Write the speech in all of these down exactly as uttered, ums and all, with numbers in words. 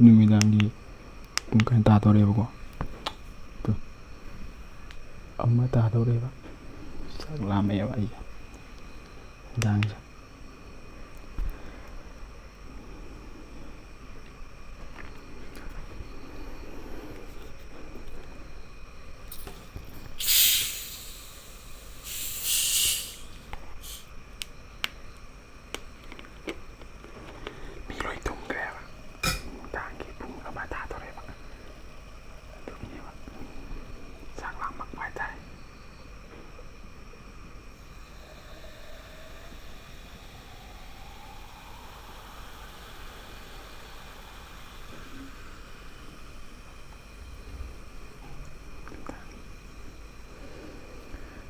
ꯅꯨꯃꯤꯗꯥꯡꯒꯤ ꯄꯨꯡ ꯀꯩꯅꯣ ꯇꯥꯗꯧꯔꯦꯕꯀꯣ꯫ ꯇꯨ꯫ ꯑꯃ ꯇꯥꯗꯧꯔꯦꯕ꯫ ꯆꯥꯛ ꯂꯥꯝꯃꯛꯑꯦꯕ ꯑꯩꯁꯦ꯫ ꯌꯦꯟꯖꯥꯡꯁꯦ꯫ ꯃꯤ ꯂꯣꯏ ꯇꯨꯝꯈ꯭ꯔꯦꯕ꯫ ꯅꯨꯡꯗꯥꯡꯒꯤ ꯄꯨꯡ ꯑꯃ ꯇꯥꯗꯣꯔꯦꯕ꯫ ꯑꯗꯨꯒꯤꯅꯦꯕ ꯆꯥꯛ ꯂꯥꯝꯃꯛꯄ ꯍꯥꯏꯇꯥꯔꯦ꯫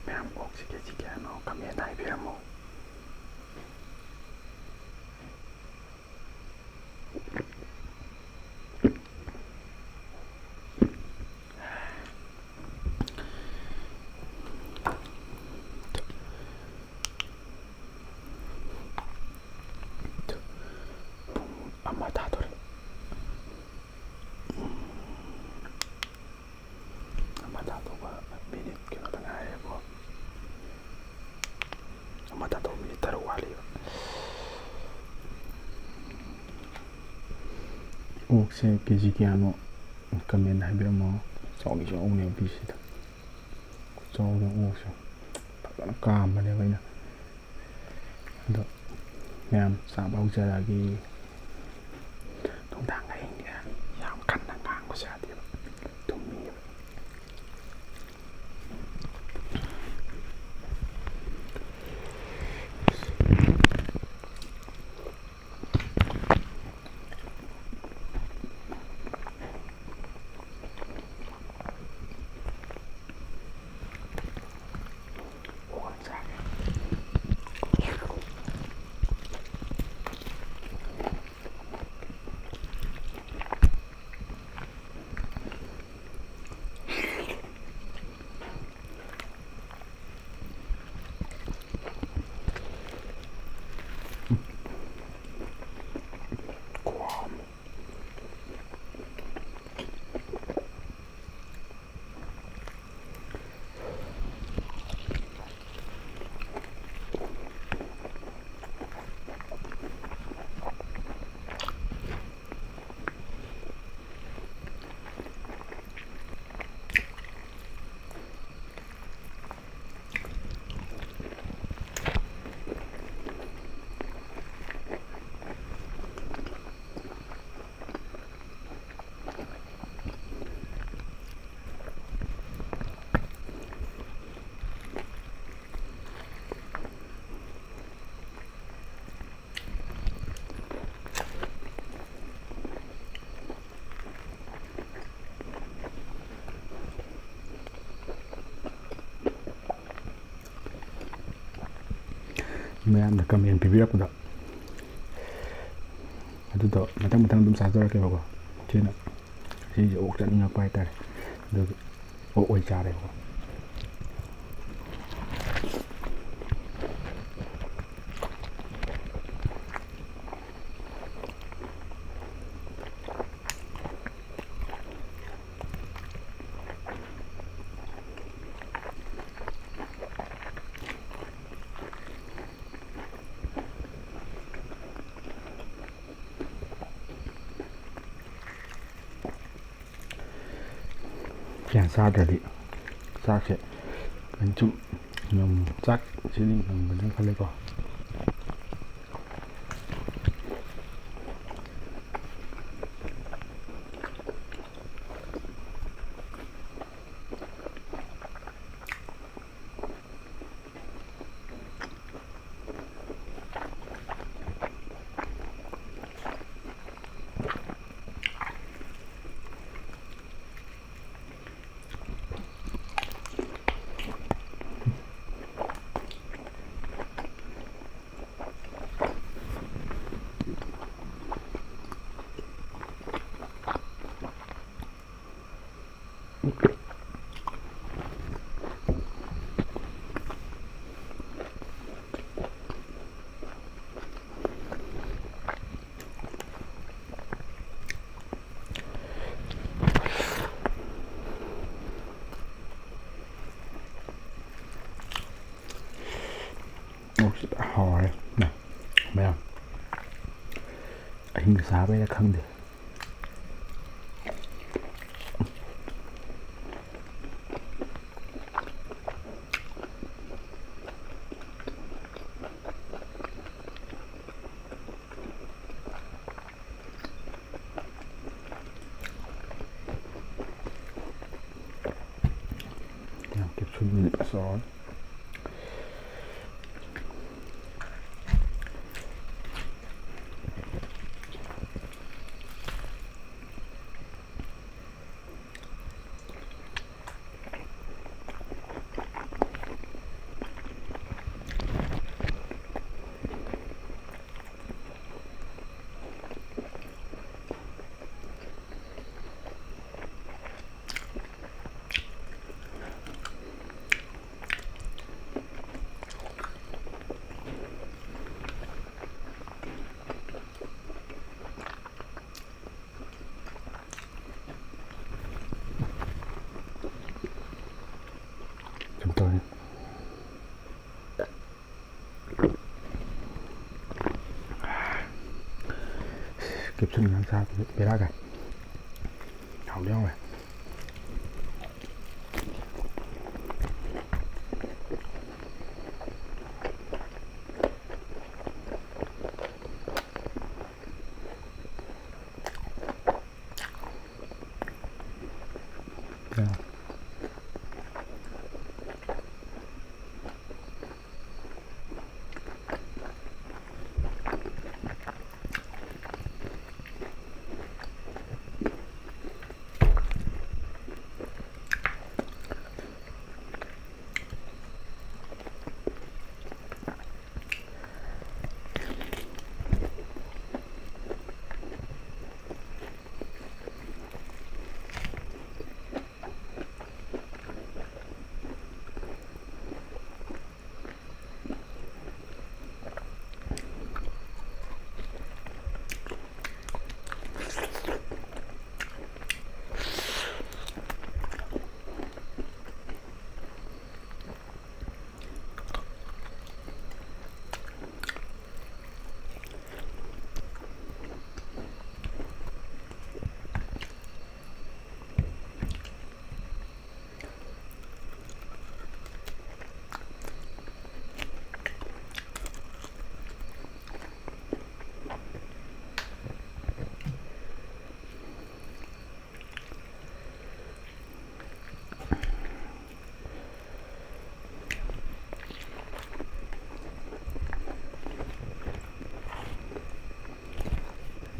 ꯃꯌꯥꯝ, ꯑꯣꯛꯁꯤ ꯀꯦ ꯖꯤ ꯀꯌꯥꯅꯣ ꯀꯃꯦꯟ ꯍꯥꯏꯕꯤꯔꯝꯃꯣ꯫ ꯄꯨꯡ ꯑꯃ ꯇꯥꯗꯣꯔꯦ꯫ ꯑꯃ ꯇꯥꯗꯧꯕ ꯃꯤꯅꯤꯠ ꯀꯩꯅꯣꯗ ꯉꯥꯏꯔꯦꯕꯀꯣ꯫ ꯑꯃ ꯇꯥꯗꯧꯕ ꯃꯤꯅꯤꯠ ꯇꯔꯨꯛ ꯋꯥꯠꯂꯤꯕ꯫ ꯑꯣꯛꯁꯦ ꯀꯦ ꯖꯤ ꯀꯌꯥꯅꯣ ꯀꯃꯦꯟ ꯍꯥꯏꯕꯤꯔꯝꯃꯣ꯫ ꯆꯥꯎꯗꯤ ꯆꯥꯎꯕꯅꯦꯕ ꯄꯤꯁꯁꯤꯗ꯫ ꯆꯥꯎꯕ ꯑꯣꯛꯁꯦ ꯐꯖꯅ ꯀꯥꯝꯕꯅꯦꯕ ꯑꯩꯅ꯫ ꯑꯗꯣ ꯃꯌꯥꯝ ꯆꯥꯕ ꯍꯧꯖꯔꯛꯑꯒꯦ꯫ ꯅꯨꯡꯗꯥꯡ ꯑꯍꯤꯡꯁꯦ ꯌꯥꯝ ꯀꯟꯅ ꯉꯥꯡꯕꯁꯨ ꯌꯥꯗꯦꯕ, ꯇꯨꯝꯅꯤꯡꯉꯦꯕ꯫ ꯃꯌꯥꯝꯅ comment ꯄꯤꯕꯤꯔꯛꯄꯗ ꯑꯗꯨꯗꯣ ꯃꯊꯪ ꯃꯊꯪ ꯑꯗꯨꯝ ꯆꯥꯖꯔꯛꯀꯦꯕꯀꯣ꯫ ꯁꯤꯅ ꯁꯤꯁꯦ ꯑꯣꯛ ꯆꯠꯅꯤꯡꯉꯛꯄ ꯍꯥꯏꯇꯥꯔꯦ, ꯑꯗꯨꯒꯤ ꯑꯣꯛ ꯑꯣꯏ ꯆꯥꯔꯦꯕꯀꯣ꯫ ꯒ꯭ꯌꯥꯟ ꯆꯥꯗ꯭ꯔꯗꯤ ꯆꯥꯛꯁꯦ ꯁꯨꯝ ꯉꯝ-, ꯆꯥꯛꯁꯤꯗꯤ ꯉꯝꯒꯗ꯭ꯔꯥ ꯈꯜꯂꯦꯀꯣ꯫ ꯑꯣꯛꯁꯤ ꯐꯖꯅ ꯍꯥꯎꯔꯦ꯫ ꯃꯌꯥꯝ ꯑꯍꯤꯡ ꯆꯥꯕꯩꯔ ꯈꯪꯗꯦ꯫ ꯌꯥꯝ capsule ꯗꯨꯗꯤ ꯐꯖꯔꯦ꯫ ꯁꯨꯝ ꯉꯥ ꯆꯥꯕꯗꯨꯗꯤ ꯕꯦꯔꯥ ꯀꯥꯏ꯫ ꯍꯥꯎꯗꯤ ꯍꯥꯎꯋꯦ꯫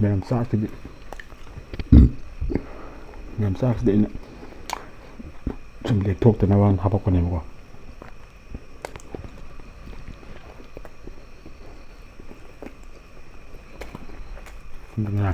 ꯃꯌꯥꯝ ꯆꯥꯛꯁꯤꯗꯤ, ꯃꯌꯥꯝ ꯆꯥꯛꯁꯤꯗꯤ ꯑꯩꯅ ꯁꯨꯝ ꯂꯦꯛꯊꯣꯛꯇꯅꯕ ꯍꯥꯄꯛꯄꯅꯦꯕꯀꯣ꯫ ꯑꯗꯨꯅ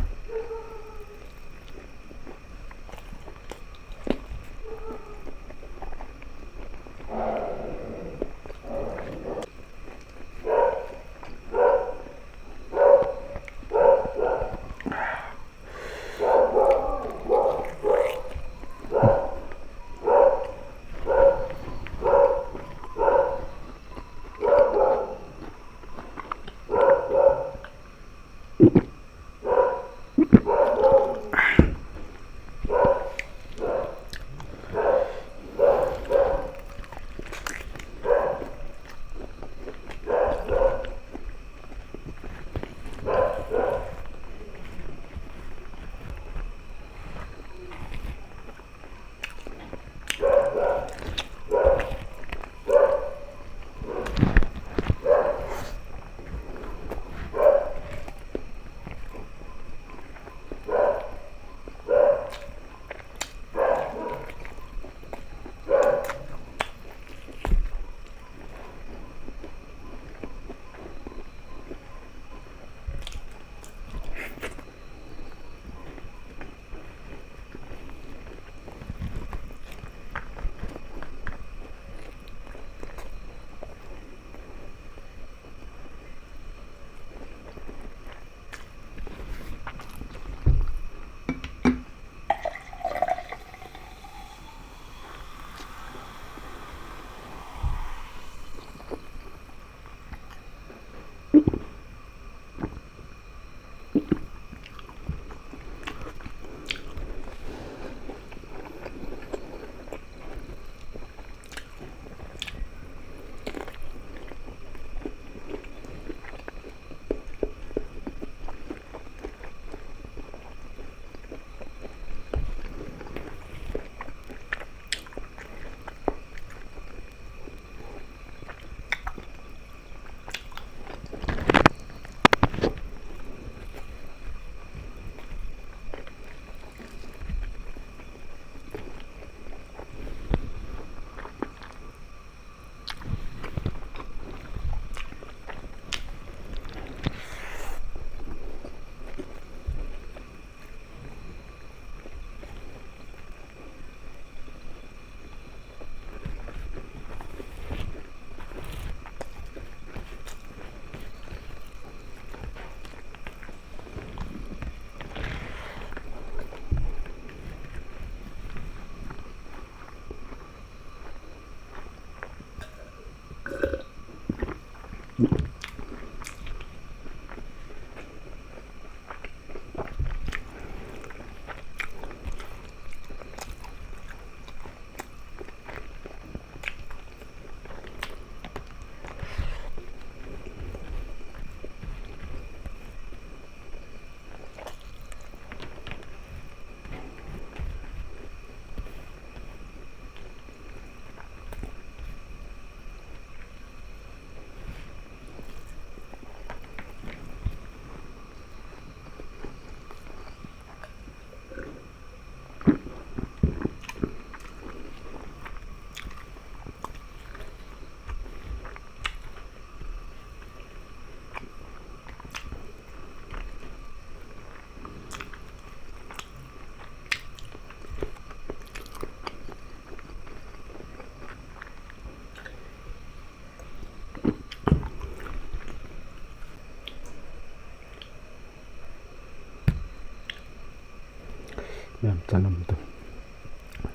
ꯌꯥꯝ ꯆꯥꯅꯕꯗꯣ꯫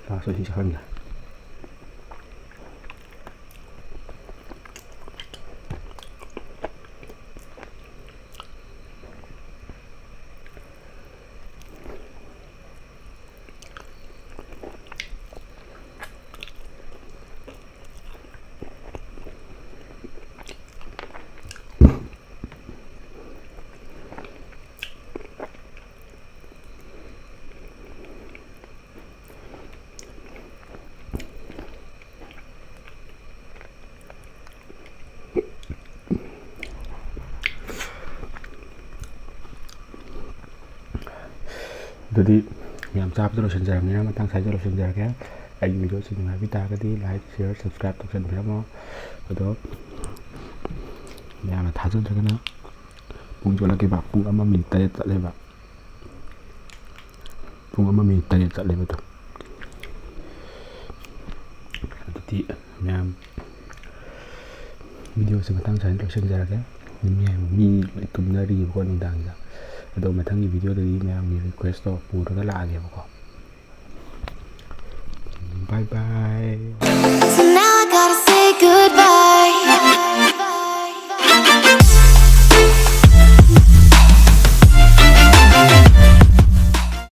ꯂꯥꯁ ꯑꯣꯏꯁꯤ ꯆꯥꯍꯟꯒꯦ꯫ ꯑꯗꯨꯗꯤ ꯃꯌꯥꯝ ꯆꯥꯕꯗ ꯂꯣꯏꯁꯤꯟꯖꯔꯕꯅꯤꯅ ꯃꯇꯥꯡ ꯁ꯭ꯋꯥꯏꯗ ꯂꯣꯏꯁꯤꯟꯖꯔꯒꯦ꯫ ꯑꯩꯒꯤ ꯚꯤꯗꯤꯑꯣꯁꯤ ꯅꯨꯡꯉꯥꯏꯕꯤ ꯇꯥꯔꯒꯗꯤ like, share, subscribe ꯇꯧꯁꯟꯕꯤꯔꯝꯃꯣ꯫ ꯑꯗꯣ ꯃꯌꯥꯝꯅ ꯊꯥꯖꯗ꯭ꯔꯒꯅ ꯄꯨꯡ ꯆꯣꯠꯂꯛꯈꯤꯕ ꯄꯨꯡ ꯑꯃ ꯃꯤꯅꯤꯠ ꯇꯔꯦꯠ ꯆꯠꯂꯦꯕ꯫ ꯄꯨꯡ ꯑꯃ ꯃꯤꯅꯤꯠ ꯇꯔꯦꯠ ꯆꯠꯂꯦꯕ ꯑꯗꯣ꯫ ꯑꯗꯨꯗꯤ ꯃꯌꯥꯝ ꯚꯤꯗꯤꯑꯣꯁꯦ ꯃꯇꯥꯡ ꯆꯥꯅ ꯂꯣꯏꯁꯤꯟꯖꯔꯒꯦ꯫ ꯃꯤ, ꯃꯤ ꯂꯣꯏ ꯇꯨꯝꯅꯔꯤꯕꯀꯣ ꯅꯨꯡꯗꯥꯡꯁꯤꯗ꯫ ꯑꯗꯣ ꯃꯊꯪꯒꯤ ꯚꯤꯗꯤꯑꯣꯗꯗꯤ ꯃꯌꯥꯝꯒꯤ request ꯇꯣ ꯄꯨꯔꯒ ꯂꯥꯛꯑꯒꯦꯕꯀꯣ꯫ Bye bye꯫ So now I gotta say goodbye.